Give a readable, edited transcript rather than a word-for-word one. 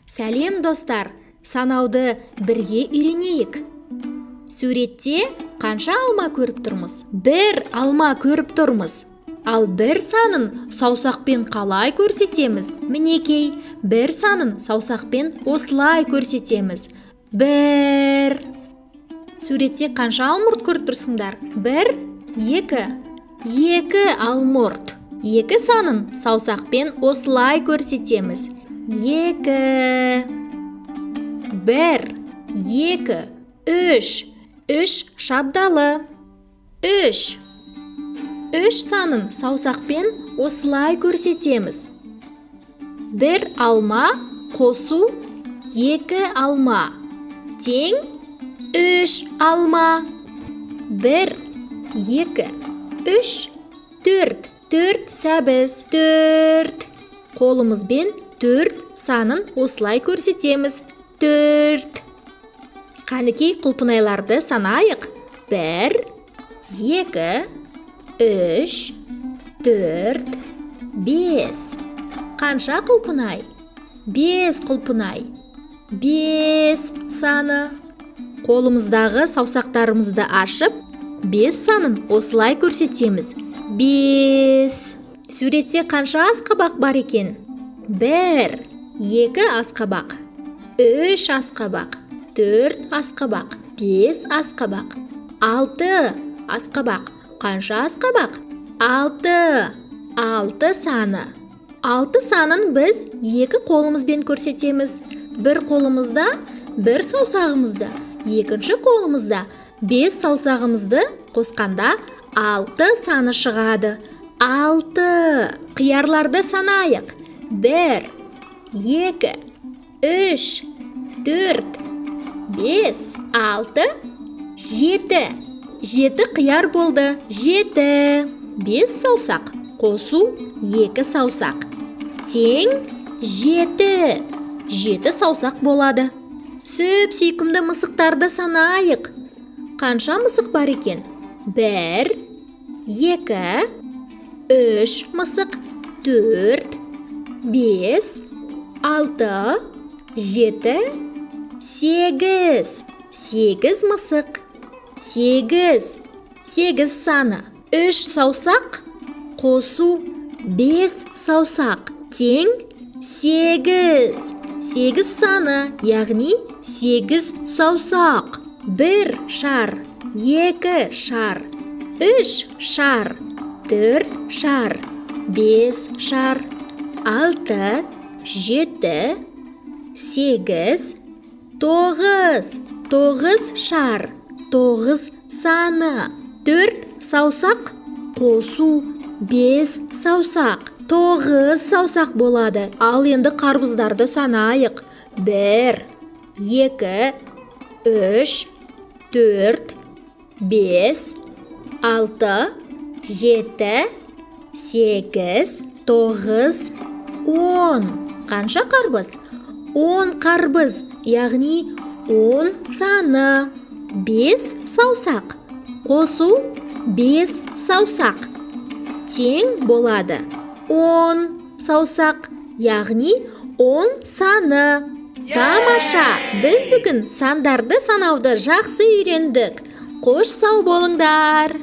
Сәлем, достар! Санауды бірге үйренейік. Суретте қанша алма көріп тұрмыз? Бір алма көріп тұрмыз. Ал бір санын саусақпен қалай көрсетеміз? Мінекей, бір санын саусақпен осылай көрсетеміз. Бір. Суретте қанша алмұрт көріп тұрсыңдар? Бір, екі. Екі алмұрт. Екі санын саусақпен осылай көрсетеміз. Екі. Бір, екі, үш. Үш шабдалы. Үш. Үш санын саусақпен осылай көрсетеміз. Бір алма қосу екі алма. Тең үш алма. Бір, екі, үш, төрт. Төрт сәбіз. Төрт. Қолымызбен төрт санын осылай көрсетеміз. Төрт. Қанекей, құлпынайларды санайық. Бір, екі, үш, төрт, бес. Қанша құлпынай? Бес құлпынай. Бес саны. Қолымыздағы саусақтарымызды ашып, бес санын осылай көрсетеміз. Бес. Суретте қанша асқабақ бар екен? Бір, екі асқабақ, үш асқабақ, төрт асқабақ, бес асқабақ, алты асқабақ. Қанша асқабақ? Алты. Алты саны. Алты санын біз екі қолымызбен көрсетеміз. Бір қолымызда бір саусағымызды, екінші қолымызда бес саусағымызды қосқанда алты саны шығады. Алты. Қиярларды санайық. Бір, екі, үш, төрт, бес, алты, жеті. Жеті қияр болды. Жеті. Бес саусақ қосу екі саусақ. Тең жеті. Жеті саусақ болады. Сүп сүйкімді мысықтарды санайық. Қанша мысық бар екен? Бір, екі, үш мысық, төрт, бес, алты, жеті, сегіз. Сегіз мысық. Сегіз. Сегіз саны. Үш саусақ қосу бес саусақ. Тең сегіз. Сегіз саны, яғни сегіз саусақ. Бір шар, екі шар, үш шар, төрт шар, бес шар, алты, жеті, сегіз, тоғыз. Тоғыз шар, тоғыз саны. Төрт саусақ қосу бес саусақ. Тоғыз саусақ болады. Ал енді қарбыздарды санайық. Бір, екі, үш, төрт, бес, алты, жеті, сегіз, тоғыз, он. Қанша қарбыз? Он қарбыз, яғни он саны. Бес саусақ қосу бес саусақ тең болады. Он саусақ, яғни он саны. Тамаша! Біз бүгін сандарды санауды жақсы үйрендік. Қош, сау болыңдар!